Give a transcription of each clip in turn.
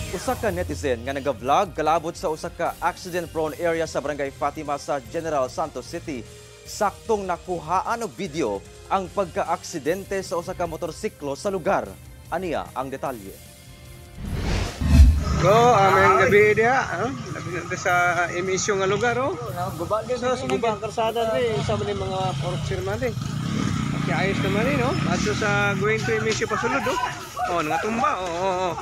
Usa ka netizen nga naga-vlog kalabot sa usa ka accident-prone area sa Barangay Fatima sa General Santos City. Saktong nakuhaan og video ang pagka-aksidente sa usa ka motorsiklo sa lugar. Aniya ang detalye. Go, aming gabi diha, ah. Labi na sa emisyo nga lugar, oh. Guba gyud. So, guba ang karsada diri, sa man yung mga pork man eh. Okay, ayos naman eh, no? Adto sa going to emisyo pasulod, oh. Oh, nangatumba, oh.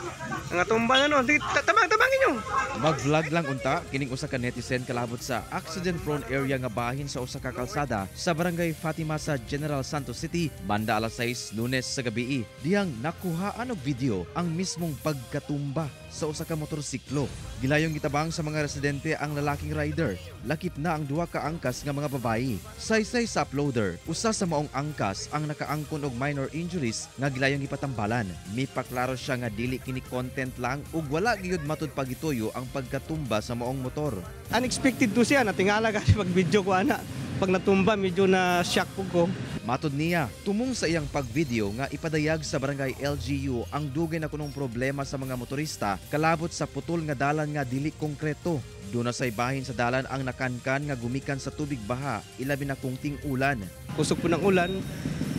Nangatumba na, no. Sige, tabang, tabangin nyo. Mag-vlog lang unta kining usa ka netizen kalabot sa accident-prone area nga bahin sa usa ka kalsada sa Barangay Fatima sa General Santos City banda alas 6 Lunes sa gabii. Dihang nakuhaan og video ang mismong pagkatumba sa usa ka motorsiklo. Gilayong gitabang sa mga residente ang lalaking rider. Lakip na ang duha ka angkas nga mga babayi. Saysay sa uploader, usa sa maong angkas ang nakaangkon og minor injuries nga gilayong gipatambalan. Mipaklaro siya nga dili kini content lang ug wala giyud matud pagituyo ang pagkatumba sa maong motor. Unexpected to siya, natingala kasi pag video ko, ana. Pag natumba, medyo na shock po ko. Matod niya, tumong sa iyang pagvideo nga ipadayag sa barangay LGU ang dugay na kunong problema sa mga motorista kalabot sa putol nga dalan nga dili konkreto. Duna say bahin sa dalan ang nakankan nga gumikan sa tubig baha, ilabi na kung ting-ulan. Kusog po ng ulan.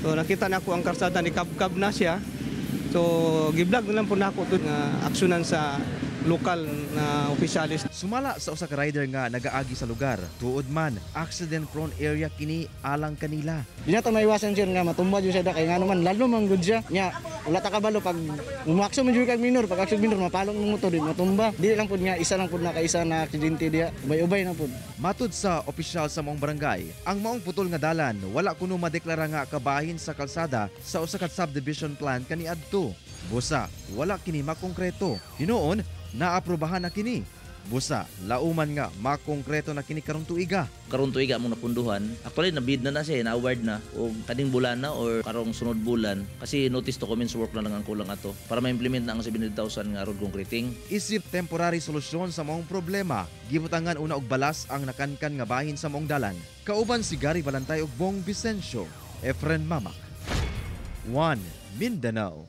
So nakita na ako ang karsada ni kabkab na siya. So gi-vlog na lang po na ako to nga aksyonan sa lokal na opisyalis. Sumala sa usa ka rider nga nagaagi sa lugar, tuod man accident prone area kini alang kanila. Di na ta maiwasan, sir, nga matumba jud siya da kay ngano man lalo man gud siya. Nya wala ta kabalo pag umakso man jud kag minor, pag akso minor mapalong ng motor di matumba. Di lang pud nga isa lang pud na kaisa na aksidente diha. Ubay-ubay na pud. Matud sa opisyal sa maong barangay, ang maong putol nga dalan wala kuno madeklara nga kabahin sa kalsada sa usa ka subdivision plan kaniadto. Busa, wala kini makongkreto. Hinuon, naaprubahan na kini. Busa, lauman nga makongkreto na kini karong tuiga. Karon tuiga among napunduhan. Actually nabid na na siya, na-award na og kaning bulan na or karong sunod bulan kasi notice to commence work na lang ang kulang ato para ma-implement na ang 700,000 nga road concreting. Isip temporary solusyon sa maong problema, gibutangan una og balas ang nakankan nga bahin sa maong dalan. Kauban si Gary Balantay ug Bong Vicencio, Efren Mamak. 1 Mindanao.